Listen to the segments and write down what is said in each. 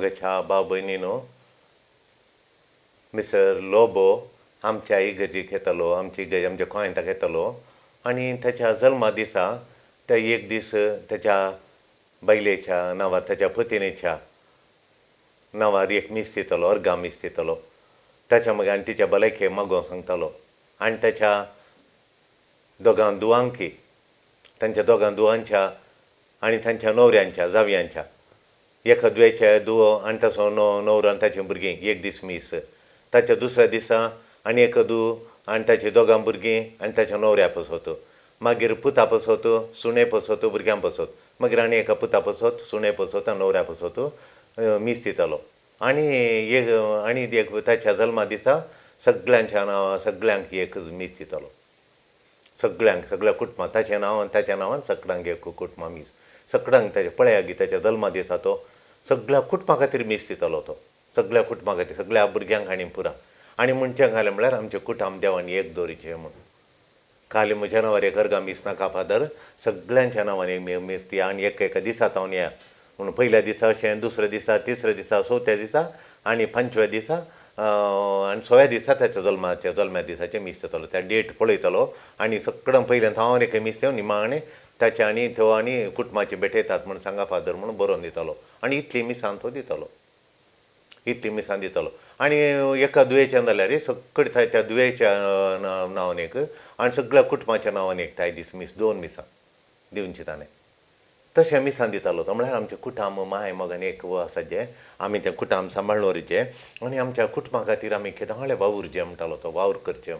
मोगाच्या भाव भयणीनो, मिस्टर लोबो आमच्या इगर्जीक येतालो, आमची इगर्ज आमच्या कोंयंताक येतालो आनी ताच्या जल्मा दिसा ते एक दीस ताच्या बायलेच्या नांवार, ताच्या पतिणेच्या नांवार एक मीस दितालो, अर्गां मीस दितालो. ताच्या मागीर आनी तिच्या भलायके मागोवंक सांगतालो आनी ताच्या दोगां दुवांकी, तांच्या दोगां दुवांच्या आनी तांच्या न्हवऱ्यांच्या जावयांच्या, एका दुयेच्या दुवो आनी ताचो न्हवरो आनी ताचीं भुरगीं एक दीस मीस. ताच्या दुसऱ्या दिसा आनी एक धूव आनी ताचीं दोगां भुरगीं आनी ताच्या न्हवऱ्या पसत, मागीर पुता पसत, सुणे पसत, भुरग्यां पसत, मागीर आनी एका पुता पसत, सुणे पसत आनी न्हवऱ्या पसत मीस दितालो. आनी एक आनी एक ताच्या जल्मा दिसा सगळ्यांच्या नांवां सगळ्यांक एक मीस दितालो, सगळ्यांक, सगळ्या कुटुंबां ताच्या नांवान, ताच्या नांवान सगळ्यांक एक कुटुंबां मीस, सगळ्यांक ताच्या. पळया गी, ताच्या जल्मा दिसा तो सगळ्या कुटुंबा खातीर मीस दितालो, तो सगळ्या कुटुंबा खातीर, सगळ्या भुरग्यांक आनी पुरा. आनी म्हणचें घालें म्हळ्यार आमचें कुटुंब देवान एक दवरिचें म्हूण. खाली म्हज्या नांवार एक अर्गां मीस नाका फादर, सगळ्यांच्या नांवान एक मीस दी आनी एक एका दिसा तावन या म्हणून. पयल्या दिसा अशें, दुसऱ्या दिसा, तिसऱ्या दिसा, चवथ्या दिसा आनी पांचव्या दिसा आनी सव्या दिसा ताच्या जल्माच्या जल्म्या दिसाचें मीस जातालो. त्या डेट पळयतालो आनी सगळ्यां पयल्यान हांव एक मीस येवन निमाणें ताच्या आनी त्यो आनी कुटुंबाचे भेटयतात म्हूण सांगा फादर म्हूण बरोवन दितालो. आनी इतली मिसां तो दितालो, इतली मिसां दितालो. आनी एका दुयेच्यान जाल्यार सगळें त्या दुयेच्या नांवान एक आनी सगळ्या कुटुंबाच्या नांवान एक त्या दीस मीस, दोन मिसां दिवची ताणें. तशें मिसां दितालो तो. म्हळ्यार आमचें कुटुंब माय मोगान एक आसा जें आमी तें कुटुंब सांबाळून दवरिचें आनी आमच्या कुटुंबा खातीर आमी केदाळे वावुरचें म्हणटालो तो. वावर करचें,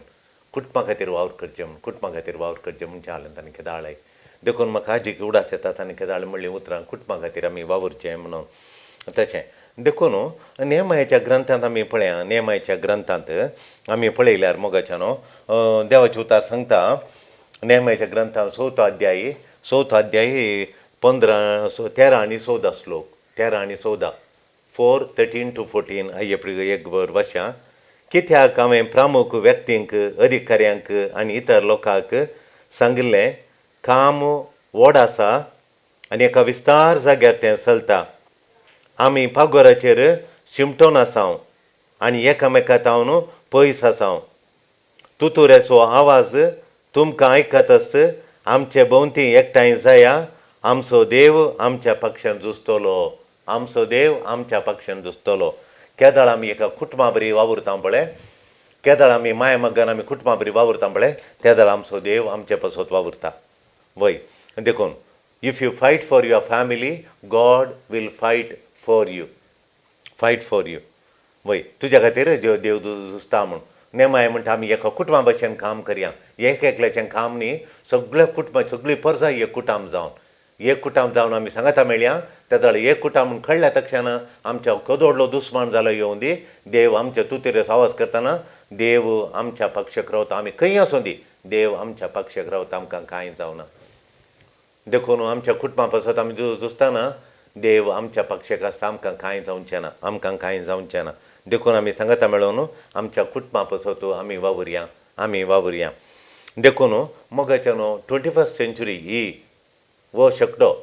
कुटुंबा खातीर वावर करचें म्हूण, कुटुंबा खातीर वावर करचें म्हणचें आसलें ताणें केदाळे. देखून म्हाका आजीक उडास येता ताणें केदाळे म्हणलीं उतरां, कुटुंबा खातीर आमी वावुरचें म्हणून. तशें देखून नेमायच्या ग्रंथांत आमी पळया, नेमायच्या ग्रंथांत आमी पळयल्यार मोगाच्या न्हू, देवाचें उतार सांगता, नेमायच्या ग्रंथांत चवथो अध्याय, चवथो अध्याय 15, 13 आनी 14 श्लोक, 13 आनी 14, 4:13 to 14. एक बर वाचया. कित्याक हांवें प्रामुख व्यक्तींक, अधिकाऱ्यांक आनी इतर लोकांक सांगिल्लें, काम व्हड आसा आनी एका विस्तार जाग्यार तें चलता. आमी पागोराचेर शिमटोन आसाव आनी एकामेका तावन पयस आसाव. तुतुऱ्याचो आवाज तुमकां आयकतच आमचे भोंवती एकठांय जाया. आमचो देव आमच्या पक्षान झुजतलो, आमचो देव आमच्या पक्षान झुजतलो. केदळ आमी एका कुटुंबा बरी वावुरता पळय, केदळ आमी माया मगान आमी कुटुंबा बरी वावुरता पळय, तेदळ आमचो देव आमचे पसत वावुरता. वय, देखून if you fight for your family, God will fight for you, fight for you. वय, तुज्या खातीर देव देव झुजता म्हूण. नेमाय म्हणटा आमी एका कुटुंबा भशेन काम करया. एक एकल्याचें काम न्ही, सगळ्या कुटुंबा, सगळी परजा एक कुटुंब जावन, एक कुटुंब जावन आमी सांगाता मेळया. तेदळ एक कुटुंब म्हूण कळ्ळ्या तक्षण आमच्या केदो दुस्मान जालो येवं दी, देव आमच्या तुतुरेचो आवाज करतना देव आमच्या पक्षाक रावता. आमी खंय आसूं दी, देव आमच्या पक्षाक रावता, आमकां कांय जावना. देखून आमच्या कुटुंबा पासत आमी झुजतना देव आमच्या पक्षाक आसता, आमकां कांय जावचें ना, आमकां कांय जावचें ना. देखून आमी सांगाता मेळोवन आमच्या कुटुंबा पासत आमी वावुरया, आमी वावुरया. देखून मोगाच्या न्हू, 21st century ही हो शेंकडो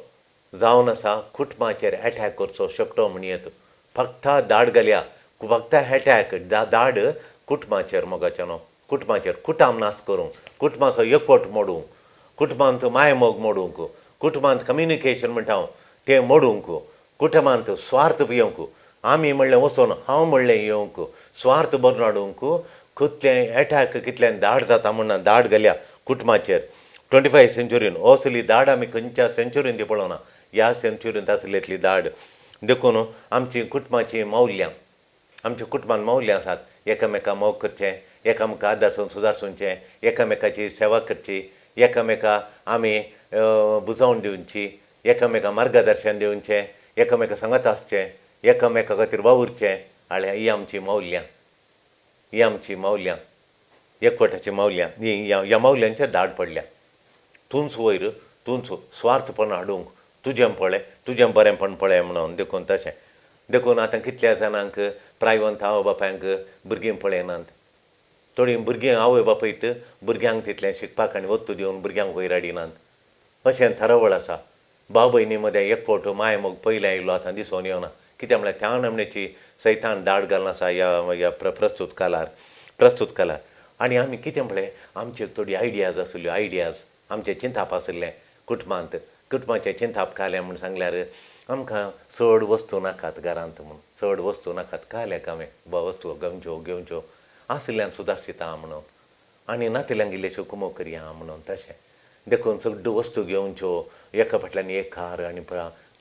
जावन आसा कुटुंबाचेर एटॅक करचो शेंकडो म्हणयेत. फक्त दाड घालया, फक्त एटॅक दाड कुटुंबाचेर. मोगाच्या न्हू, कुटुंबाचेर, कुटुंब नाश करूंक, कुटुंबाचो एकवट मोडूंक, कुटुंबांत मायमोग मोडूंक, कुटुंबांत कम्युनिकेशन म्हणटा हांव तें मोडूंक, कुटुंबांत स्वार्थ येवंक, आमी म्हणलें वचोन हांव म्हणलें येवंक, स्वार्थ भरून हाडूंक कितलें एटॅक, कितलें दाड जाता म्हणून दाड घाल्या कुटुंबाचेर. 25 सेंचुरीन असली दाड आमी खंयच्या सेंचुरीन ती पळोवना, ह्या सेंचुरीन आसली इतली दाड. देखून आमची कुटुंबाचीं मौल्यां, आमच्या कुटुंबान मौल्यां आसात. एकामेका मोग करचें, एकामेका आदारसून सुदारसूनचें, एकामेकाची सेवा करची, एकामेका आमी बुजवण दिवची, एकामेका मार्गदर्शन दिवचें, एकामेका सांगत आसचें, एकामेका खातीर वावुरचें. आळ्या ही आमची मौल्यां, ही आमची मौल्यां, एकवटाची मौल्यां. ही ह्या मौल्यांचेर दाड पडल्या. तूंच वयर, तूंच स्वार्थपण हाडूंक, तुजें पळय, तुजें बरेंपण पळय म्हणून. देखून तशें देखून आतां कितल्या जाणांक प्रायवंत आवय बापायंक भुरगीं पळयनात. थोडीं भुरगीं आवय बापायत भुरग्यांक तितलें शिकपाक आनी वत्तू दिवन भुरग्यांक वयर हाडिनात, अशें थरावळ आसा. भाव भयणी मदें एकवट, माय मोग पयलें आयिल्लो आतां दिसून येवना. कित्याक म्हळ्यार त्या नमण्याची सैतान दाड घालून आसा ह्या ह्या प्रस्तूत कालार, प्रस्तूत कालार. आनी आमी कितें म्हळें, आमच्यो थोडी आयडियाज आसल्यो, आयडियाज आमचें चिंताप आशिल्लें कुटुंबांत. कुटुंबाचें चिंताप कालें म्हूण सांगल्यार आमकां चड वस्तू नाकात घरांत म्हूण, चड वस्तू नाकात. काल्याक हांवें वस्तू घेवच्यो घेवच्यो आशिल्ल्यान सुदारशिता म्हणून आनी नातिल्ल्यांक इल्लेश्यो कुमो करया म्हणून तशें. देखून चड वस्तू घेवच्यो एका फाटल्यान एक कार आनी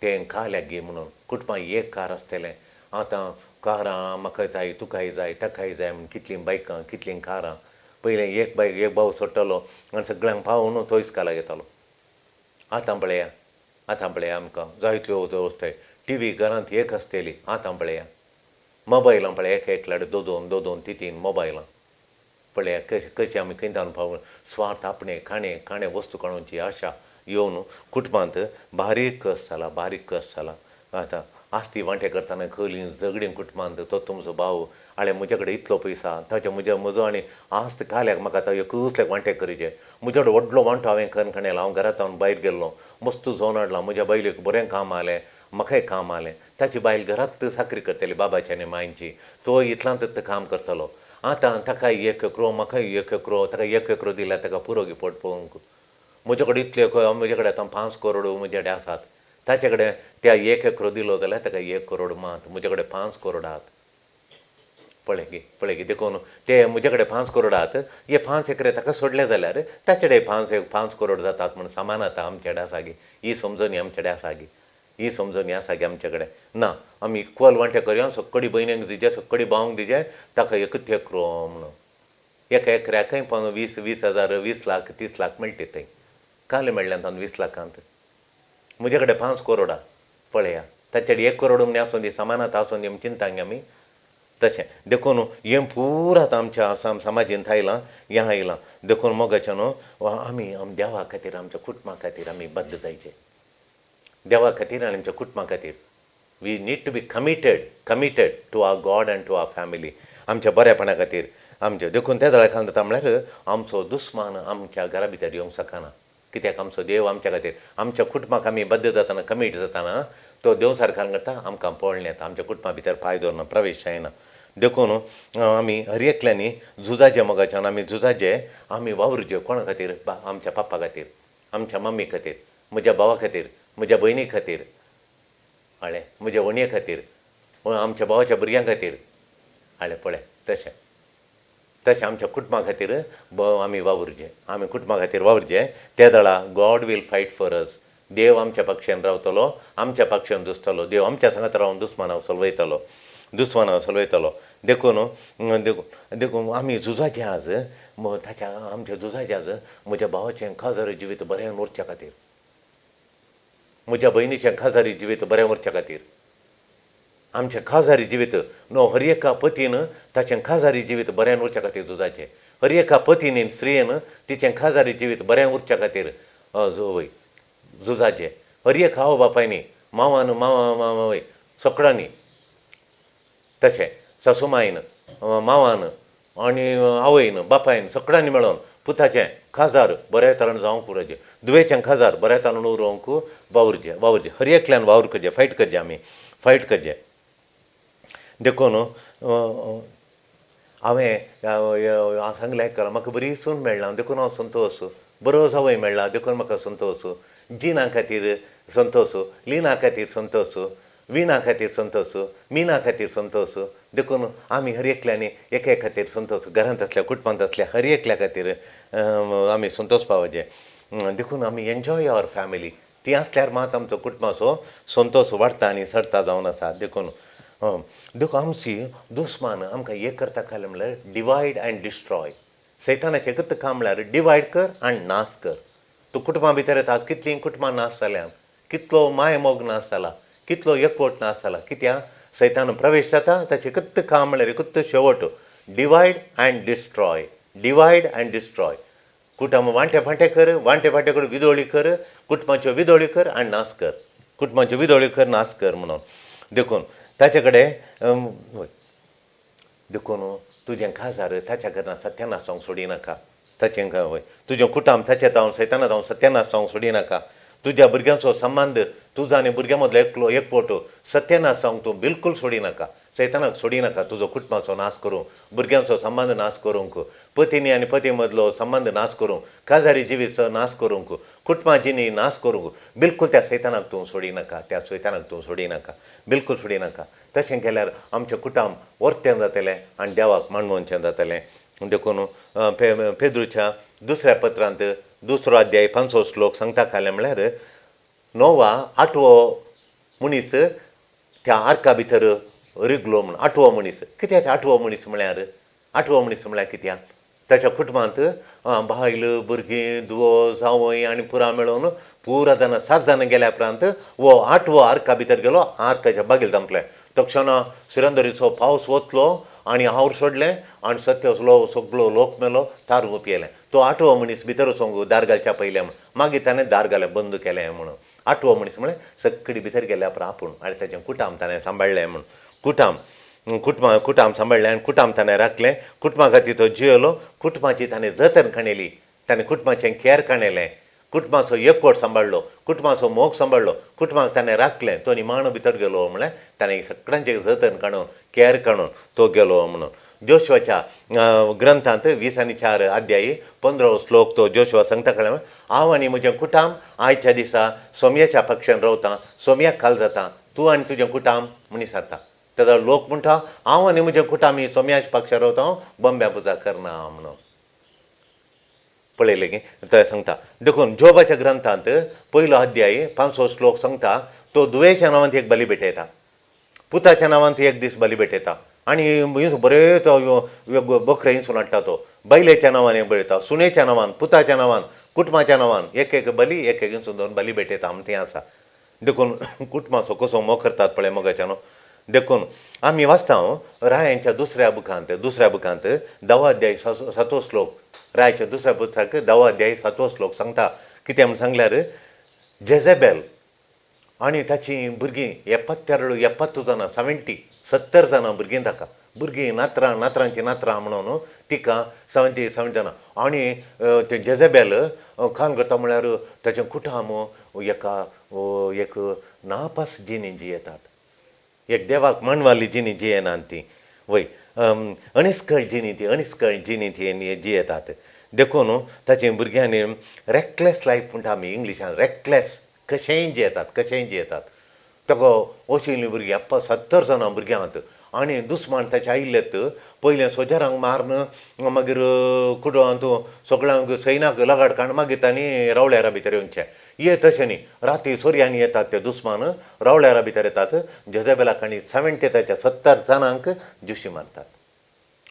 तें काल्याक गे म्हणून कुटुंबां एक कार आसतलें. आतां कारां म्हाका जाय, तुकाय जाय, ताकाय जाय म्हूण कितलीं बायकां, कितलीं कारां. पयलें एक बायक एक भाव सोडटलो आनी सगळ्यांक पावोवन तो इस्कालाक येतालो. आतां पळया, आतां पळया आमकां जायत्यो वस्तू. टिवी घरांत एक आसतली, आतां पळया मोबायलां पळया एक एकल्याड दोन दोन, दोन दोन, तीन तीन मोबायलां पळया. कशें कशें आमी खंय धांवन पावून स्वार्थ आपणे खाणें खाणें वस्तू काडूची आशा येवन कुटुंबांत बारीक कस जाला, बारीक कस जाला. आतां आस्ती वांटे करतना खलीं झगडीं कुटुंबांत. तो तुमचो भाव आळे म्हजे कडेन इतलो पयसा ताचे म्हजे म्हजो आनी आस्त काल्याक म्हाका आतां एकूच वांटे करीचे. म्हजे कडेन व्हडलो वांटो हांवें करून खणेला. हांव घरांत हांव भायर गेल्लो, मस्त जोन हाडला. म्हज्या बायलेक बरें काम आलें, म्हाकाय काम आलें. ताची बायल घरांत चाकरी करतली बाबाची आनी मांयची, तो इतल्यांत काम करतलो. आतां ताका एक एकरो, म्हाकाय एक एकरो. ताका एक एकरो दिल्यार ताका पुरो गे पोट पळोवंक. म्हजे कडेन इतले, म्हजे कडेन आतां 5 करोड म्हजे कडेन आसात. ताचे कडेन त्या एक एकरो दिलो जाल्यार ताका 1 करोड मात, म्हजे कडेन 5 करोड आहात. पळय गे, पळय गे. देखून ते म्हजे कडेन 5 करोड आहात, हे 5 एकरे ताका सोडले जाल्यार ताचे कडेन 5 करोड जातात म्हूण सामान आतां आमचे कडेन आसा गे. ही समजणी आमचे कडेन आसा गे, ही समजणी आसा गे आमचे कडेन ना. आमी इक्वल वांटे करया, सक्कडी भयणींक दिजे, सक्कडी भावंक दिजे, ताका एकच एकरो म्हणून. एका एकऱ्याकय 20 20 हजार, 20 लाख, 30 लाख मेळटा थंय. काल मेळ्ळ्यात तांकां 20 लाखांत. म्हजे कडेन 5 करोड पळया, ताचे कडेन 1 करोड म्हण आसूं दी, सामानात आसूं दी, चिंता आमी तशें. देखून हें पुरा आतां आमच्या समाजींत आयलां, हें आयलां. देखून मोगाचें न्हू आमी देवा खातीर, आमच्या कुटुंबा खातीर आमी बद्द जायचे. देवा खातीर आनी आमच्या कुटुंबा खातीर we need to be committed, committed to our God and to our family, आमच्या बरेपणा खातीर आमच्या. देखून त्या जाल्यार जाता म्हळ्यार आमचो दुस्मान आमच्या घरा भितर येवंक शकना. कित्याक आमचो देव आमच्या खातीर, आमच्या कुटुंबाक आमी बद्द जातना, कमीट जातना तो देव सारकार करता, आमकां पळोवन येता, आमच्या कुटुंबा भितर पांय दवरना, प्रवेश जायना. देखून आमी हर एकल्यांनी झुजाचे मोगाच्यान आमी झुजाचे, आमी वावुरचे. कोणा खातीर? आमच्या पप्पा खातीर, आमच्या मम्मी खातीर, म्हज्या भावा खातीर, म्हज्या भयणी खातीर, कळ्ळें, म्हज्या व्हणये खातीर, आमच्या भावाच्या भुरग्यां खातीर, कळ्ळें. पळय तशें तशें आमच्या कुटुंबा खातीर आमी वावुरचें, आमी कुटुंबा खातीर वावुरचें. ते दळा God will fight for us. देव आमच्या पक्षान रावतलो, आमच्या पक्षान दुसतलो. देव आमच्या सांगात रावन दुस्मानाक सलवयतलो, दुस्मानाक सलवयतलो. देखून देखून देखून आमी झुजाचें आज ताच्या आमच्या झुजाचें आज म्हज्या भावाचें खाजरी जिवीत बरें उरच्या खातीर, म्हज्या भयणीचें खाजारी जिवीत बरें उरच्या खातीर, आमचें खाजारी जिवीत न्हू हर एका पतीन ताचें खाजारी जिवीत बरें उरच्या खातीर झुजाचें. हर एका पतीन स्त्रियेन तिचें खाजारी जिवीत बरें उरच्या खातीर वय झुजाचें. हर एक आवय बापायनी, मावान, मावा मामा वय सगळ्यांनी तशें सासुमायन, मावान आनी आवयन, बापायन सगळ्यांनी मेळोन पुताचें खाजार बऱ्या तरेन जावंक उरचें, धुवेचें खाजार बऱ्या तरेन उरोवंक वावुरचें, वावुरचें. हर एकल्यान वावर करचें, फायट करचें, आमी फायट करचें. देखून हांवें सांगलें आयकलां, म्हाका बरी सून मेळ्ळा देखून हांव संतोश, बरो जावय मेळ्ळा देखून म्हाका संतोश, जिना खातीर संतोश, लिना खातीर संतोश, विणा खातीर संतोश, मिना खातीर संतोश. देखून आमी हर एकल्यांनी एके खातीर संतोश, घरांत आसल्या, कुटुंबांत आसल्या हर एकल्या खातीर आमी संतोश पावचें. देखून आमी एन्जॉय our family. ती आसल्यार मात आमचो कुटुंबाचो संतोश वाडटा आनी चडटा जावन आसा. देखून देखून आमची दुस्मान आमकां एक करता खालें म्हणल्यार डिवायड अँड डिस्ट्रॉय. सैतानाचें एकच काम म्हणल्यार डिवायड कर आनी नाश कर. तूं कुटुंबा भितर येता, आज कितलीं कुटुंबां नाश जाल्यात, कितलो माय मोग नाश जाला, कितलो एकवट नाश जाला. कित्याक सैतान प्रवेश जाता, ताचें एकच काम म्हणल्यार एकच शेवट, divide and destroy, divide and destroy. कुटुंब वांटे फांटे कर, वांटे फांटे कर, विदोळी कर, कुटुंबाच्यो विदोळी कर आनी नाश कर, कुटुंबाच्यो विदोळी कर, नाश कर म्हणून. देखून ताचे कडेन देखून तुजें खाजार ताच्या घरान सत्यानाश जावंक सोडिनाका. ताचें वय तुजें कुटुंब ताचें जावन सैताना जावन सत्यानाश जावंक सोडिनाका. तुज्या भुरग्यांचो संबंद, तुजो आनी भुरग्यां मदलो एकलो एकवट सत्यानाश जावंक तूं बिलकूल सोडिनाका. सैतानाक सोडिनाका तुजो कुटुंबाचो नाश करूंक, भुरग्यांचो संबंद नाश करूंक, पतीनी आनी पती मदलो संबंद नाश करूंक, काजारी जिवीचो नाश करूंक, कुटुंबा जिणी नाश करूंक. बिलकूल त्या सैतानाक तूं सोडिनाका, त्या सैतानाक तूं सोडिनाका, बिलकूल सोडिनाका. तशें केल्यार आमचें कुटुंब वर्तें जातलें आनी देवाक मानवचें जातलें. देखून पेद्रूच्या दुसऱ्या पत्रांत दुसरो अध्याय 5 श्लोक सांगता खालें म्हळ्यार नोवा आठवो मनीस त्या आर्का भितर रिगलो म्हूण. आठवो मनीस कित्याक? आठवो मनीस म्हळ्यार, आठवो मनीस म्हळ्यार कित्याक? ताच्या कुटुंबांत बायल, भुरगीं, धुवो, जावंय आनी पुरा मेळून पुरा जाणां 7 जाणां गेल्या उपरांत हो आठवो आर्का भितर गेलो. आर्काच्या बागेल थांबलें. तक्षणा सिरंदरीचो पावस वतलो आनी हांव सोडलें आनी सत्य सगळो लोक मेलो, तारू पियेलें. तो आठवो मनीस भितर वचोंक दार घालच्या पयलें म्हूण मागीर ताणें दार घालें, बंद केलें म्हणून. आठवो मनीस म्हळें सगळी भितर गेल्या उपरांत आपूण आनी ताचें कुटाम ताणें सांबाळ्ळें म्हूण. कुटाम कुटुंबा कुटाम सांबाळ्ळें आनी कुटाम ताणें राखलें. कुटुंबा खातीर तो जियेलो. कुटुंबाची ताणें जतन काणयली, ताणें कुटुंबाचें केर काणयलें, कुटुंबाचो एकवट सांबाळ्ळो, कुटुंबाचो मोग सांबाळ्ळो, कुटुंबाक ताणें राखलें. तो निमाणो भितर गेलो म्हळ्यार ताणें सगळ्यांचें जतन काडून केर काडून तो गेलो म्हणून. जोशुआच्या ग्रंथांत 24 अध्यायी 15 श्लोक तो जोशुआ सांगता कळ्ळें, हांव आनी म्हजें कुटाम आयच्या दिसा सोमयाच्या पक्षान रावता, सोमयाक काल जाता, तूं आनी तुजें कुटाम म्हणी सारता. तेजो लोक म्हणटा हांव आनी म्हजें कुटाम ही सोमयाच्या पक्षार रावता, हांव बॉम्ब्या पुजा करना म्हणून. पळयलें की तो सांगता. देखून जोबाच्या ग्रंथांत 1 अध्याय 5 श्लोक सांगता तो दुयेच्या नांवान एक बली भेटयता, पुताच्या नांवान एक दीस बली भेटयता आनी बरें तो बकरे हिंसून हाडटा. तो बैलेच्या नांवान एक बरयता, सुनेच्या नांवान, पुताच्या नांवान, कुटुंबाच्या नांवान एक एक बली एक एक हिंसून दोन बली भेटयता आम थंय आसा. देखून कुटुंबाचो कसो मोग करतात पळय मोगाच्यान. देखून आमी वाचता रायांच्या दुसऱ्या बुकांत, दुसऱ्या बुकांत 10 अध्याय 7 श्लोक, रायाच्या दुसऱ्या पुस्तक 10 अध्याय 7 श्लोक सांगता कितें म्हूण सांगल्यार जेजेबेल आनी ताची भुरगीं 72 जाणां, 70 जाणां भुरगीं ताका, भुरगीं नातरां, नातरांची नातरां म्हणून तिका 70 जाणां. आनी ते जेजेबेल काम करता म्हळ्यार ताचें कुटाम एका एक नापास जिणी जियेतात, एक देवाक मानवाली जिणी जियेनात ती, वय अनिस्कळ जिणी ती, अनिस्कळ जिणी ती जियेतात. देखून ताचे भुरग्यांनी रेकलेस लायफ म्हणटा आमी इंग्लिशान, रेकलेस, कशेंय जियेतात, कशेंय जियेतात. ताका अशिल्लीं भुरगीं अप्पा 70 जाणां भुरग्यांत आनी दुस्मान ताचे आयिल्लेत पयलें सोजरांक मारून मागीर कुटुंबांत सगळ्यांक सैनाक लगाड काडून मागीर तांणी रावळेरा भितर येवचें. ये तशें न्ही, राती सोरयांनी येतात ते दुस्मान, रावळेरा भितर येतात, जेजेबेलाक आनी 70 ताच्या 70 जाणांक ज्युशी मारतात,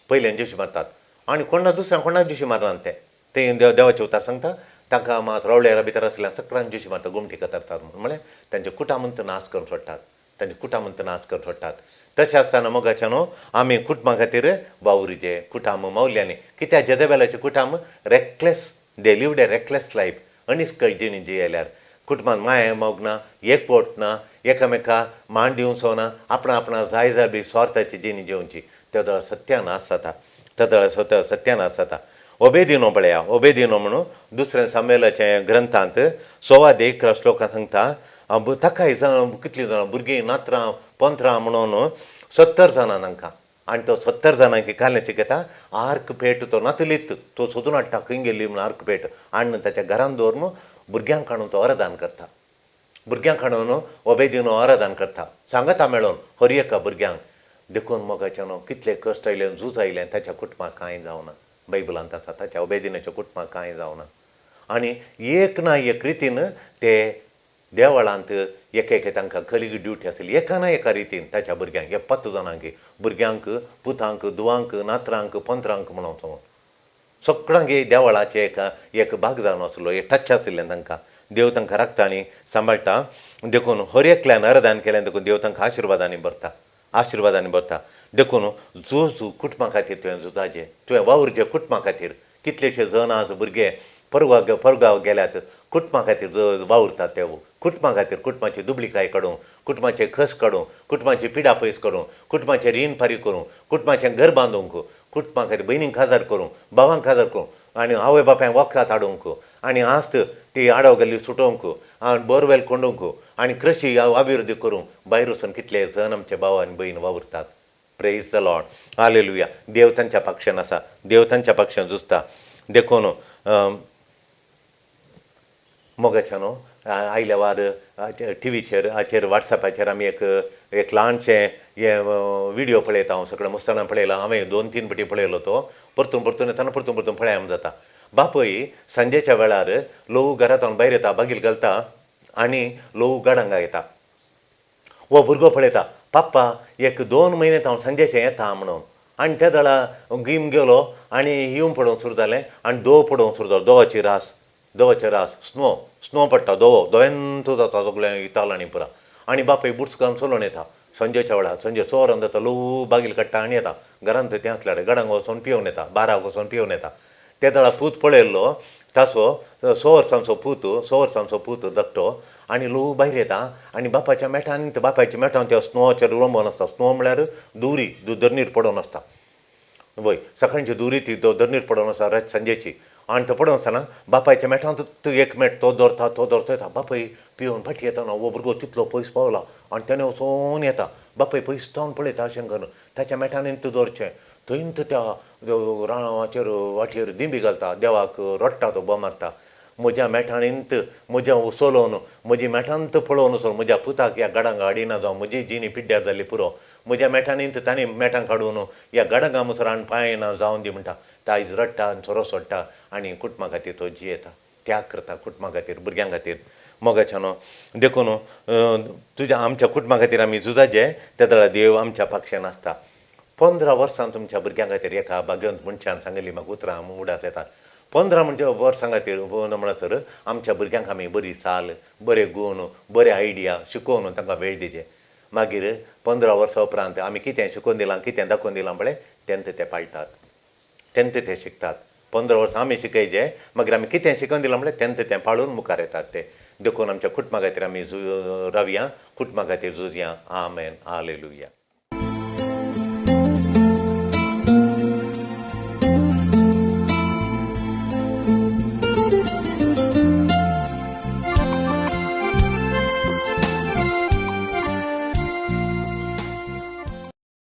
पयल्यान ज्युशी मारतात आनी कोणा दुसऱ्यांक कोणाक ज्युशी मारनात ते. ते देवाचें उतार सांगता तांकां मात रावळेरा भितर आसल्यार सगळ्यांक ज्युशी मारता, गोमटी कतरतात म्हळ्यार तांचे कुटामंत नाश करून सोडटात, तांचे कुटामंत नाश करून सोडटात. तशें आसतना मोगाच्या न्हू आमी कुटुंबा खातीर वावुरचें, कुटाम मावल्यांनी कित्याक जेजेबेलाचें कुटाम reckless, they lived a reckless life, अनिस्कळ जिणी जियेल्यार कुटुंबांत माया मोग ना, एकवट ना, एकामेका मान दिवचो ना, आपणा आपणा जाय जाय बी स्वार्थाची जिणी जिवची, तेदो सत्यानाश जाता, तेदो सत्यानाश जाता. ओबेदिनो पळया, ओबेदिनो म्हणून दुसऱ्या सामेलाच्या ग्रंथांत 11.25 श्लोकां सांगता ताकाय जाण कितलीं जाणां भुरगीं नातरां पंथरां म्हणून 70 जाणां तांकां. आनी तो 70 जाणांक कालें शिकयता. आर्क पेट तो नातलीत तो सोदून हाडटा खंय गेल्ली म्हणून, आर्क पेट हाडून ताच्या घरान दवरून भुरग्यांक हाडून तो अरदान करता, भुरग्यांक हाडून ओबेदिनो अरदान करता, सांगता मेळोन हर एका भुरग्यांक. देखून मोगाच्यानो कितले कश्ट आयले, झूज आयलें, ताच्या कुटुंबाक कांय जावना. बायबलांत आसा ताच्या ओबेदिनाच्या कुटुंबाक कांय जावना. आनी एक ना एक रितीन ते देवळांत एक एक तांकां कलिग ड्युटी आसली, एका ना एका रितीन ताच्या भुरग्यांक 70 जाणांक भुरग्यांक, पुतांक, धुवांक, नातरांक, पंथरांक म्हणून सांगून सगळ्यांक देवळाचे एक एक भाग जावन आसलो, एक टच आशिल्लें तांकां. देव तांकां राखता आनी सांबाळटा. देखून हर एकल्यान अर्दान केलें देखून देव तांकां आशिर्वादांनी भरता, आशिर्वादांनी भरता. देखून झूज कुटुंबा खातीर तुवें झुजाचें, तुवें वावुरचें कुटुंबा खातीर. कितलेशे जण आज भुरगे परगाव परगाव गेल्यात, कुटुंबा खातीर वावुरतात ते, कुटुंबा खातीर, कुटुंबाची दुबळीकाय काडूंक, कुटुंबाचे खस काडूंक, कुटुंबाची पिडा पयस करूंक, कुटुंबाचें रीण फारीक करूंक, कुटुंबाचें घर बांदूंक, कुटुंबा खातीर भयणींक काजार करूंक, भावांक काजार करूंक आनी आवय बापायक वखदां हाडूंक. आनी आज ती आडव गेल्ली सुटोवंक आनी बोरवेल कोंडूंक आनी कृशी अभिवृद्धी करूंक भायर वचून कितले जण आमचे भाव आनी भयण वावुरतात. Praise the Lord, hallelujah. देव तांच्या पक्षान आसा, देव तांच्या पक्षान झुजता. देखून मोगाच्या न्हू आयल्या वार टिवीचेर हाचेर वॉट्सॅपाचेर आमी एक एक ल्हानशें हें विडियो पळयता. हांव सगळें मुस्ताना पळयला, हांवें 2-3 फावटी पळयलो. तो परतून परतून येताना परतून परतून पळयाम जाता. बापूय सांजेच्या वेळार ल्हवू घरांत भायर येता, बागील घालता आनी ल्हवू गाडांगा येता. हो भुरगो पळयता, पप्पा 1-2 म्हयने हांव सांजेचें येता म्हणून. आनी त्या वेळा गीम गेलो आनी येवन पडोवंक सुरू जालें आनी दोव पडोवंक सुरू जालो. दोवाची रास, दोवाचे रास, स्नो स्नो पडटा, दोवो दोव्यांत जाता सगळें इताल आनी पुरा. आनी बापूय बुट्स घालून चलोवन येता सांजेच्या वेळार. सांजे 4 वरां जाता, ल्हवू बागील काडटा आनी येता घरांत. तें आसल्यार गडांक वचोन पिवन येता, बाराक वचोन पिवन येता. ते वेळार पूत पळयल्लो तासो, 6 वर्सांचो पूत, 6 वर्सांचो पूत धाकटो. आनी ल्हवू भायर येता आनी बापायच्या मेटान, बापायच्या मेटान त्या स्नोवाचेर रोंबोन आसता. स्नो म्हळ्यार दुरी, धरणीर पडोवन आसता. वय सकाळची दुरी ती धरणीर पडोवन आसता रात सांजेची. आनी तो पडोवन आसतना बापायच्या मेटांत एक मेट तो दवरता, तो दवरता येता. बापूय पिवन फाटी येताना हो भुरगो तितलो पयस पावला आनी तेणें वचोन येता. बापूय पयस जावन पळयता अशें करून ताच्या मेटान दवरचें थंयच त्या रानाचेर वाटेर दिंबी घालता, देवाक रडटा, तो बोब मारता, म्हज्या मेठाणींत म्हज्या उसोलोन म्हजी मेठांत पळोवन वचोन म्हज्या पुताक ह्या गाडांक हाडिना जावं, म्हजी जिणी पिड्ड्यार जाल्ली पुरो, म्हज्या मेठांनीत तांणी मेठां काडून ह्या गाडांगा मुसर हाडून पांय ना जावन दी म्हणटा. तो आयज रडटा आनी सोरो सोडटा आनी कुटुंबा खातीर तो जियेता, त्याग करता कुटुंबा खातीर, भुरग्यां खातीर. मोगाच्या न्हू, देखून तुज्या आमच्या कुटुंबा खातीर आमी झुजाचे, त्या वेळार देव आमच्या पक्षान आसता. 15 वर्सां तुमच्या भुरग्यां खातीर एका भाग्यवंत मनशान सांगिल्ली म्हाका उतरां उडास येतात. 15 म्हणजे वर्सां खातीर म्हणसर आमच्या भुरग्यांक आमी बरी साल, बरे गूण, बरे आयडिया शिकोवन तांकां वेळ दिवचे. मागीर 15 वर्सां उपरांत आमी कितें शिकोवन दिलां, कितें दाखोवन दिलां पळय, तेन्ना ते पाळटात, तेन्ना ते शिकतात. 15 वर्सां आमी शिकयचे, मागीर आमी कितें शिकोवन दिलां म्हळ्यार तेन्ना तें पाळून मुखार येतात ते. देखून आमच्या कुटुंबा खातीर आमी रावया, कुटुंबा खातीर झुजया. आमेन, हालेलुया.